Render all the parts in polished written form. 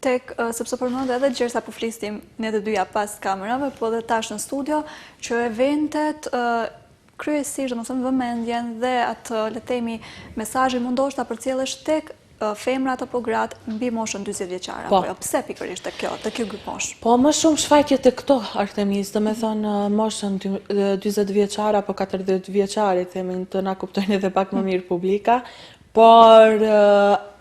Tek, sepse përmende edhe gjersa po flisnim ne të dyja pas kamerave, po dhe tash në studio, që eventet kryesisht, domethënë vëmendjen dhe atë, le të themi, mesazhin mundohesh ta përcjellësh tek femrat apo gratë mbi moshën 40 vjeçare, po. apo jo, pse pikërisht te kjo, te kjo grupmoshë? Po, më shumë shfaqet te këto, Artemis, domethënë moshën 40 vjeçare apo 40 vjeçare, themi të na kuptojnë edhe pak më mirë publika, por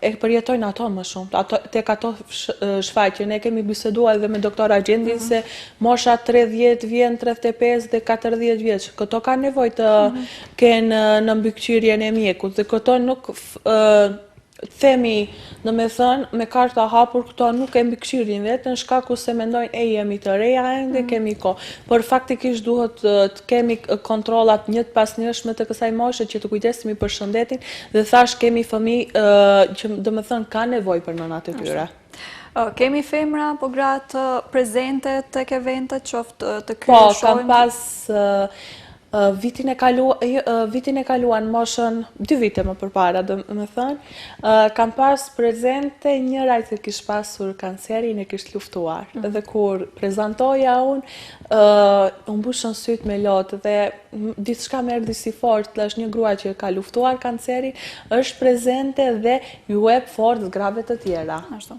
e përjetojnë ato më shumë, ato, tek ato shfaqje, ne kemi biseduar edhe me doktor Agjendin mm -hmm. se mosha 30 vjen, 35 dhe 40 vjeç, këto kanë nevojë të mm -hmm. kenë në mbikëqyrjen e mjekut dhe këto nuk themi, domethënë, me karta hapur këto nuk e mbikëqyrin veten, shkaku se mendojnë e jemi të reja ende, mm. kemi kohë. Por faktikisht duhet të kemi kontrollat një të pasnjëshme të kësaj moshe që të kujdesemi për shëndetin dhe thash kemi fëmijë që domethënë kanë nevojë për nënat e tyre. Kemi femra apo gratë prezente tek eventet, qoftë të Po, kam pas vitin e kaluar, vitin e kaluar në moshën dy vite më përpara, domethënë, kam pas prezente njëra që kish pasur kancerin e kish luftuar. Mm. Dhe kur prezantoja unë, u mbushën sytë me lot dhe diçka më erdhi si forcë, është një grua që ka luftuar kancerin, është prezente dhe ju jep forcë grave të tjera. Ashtu.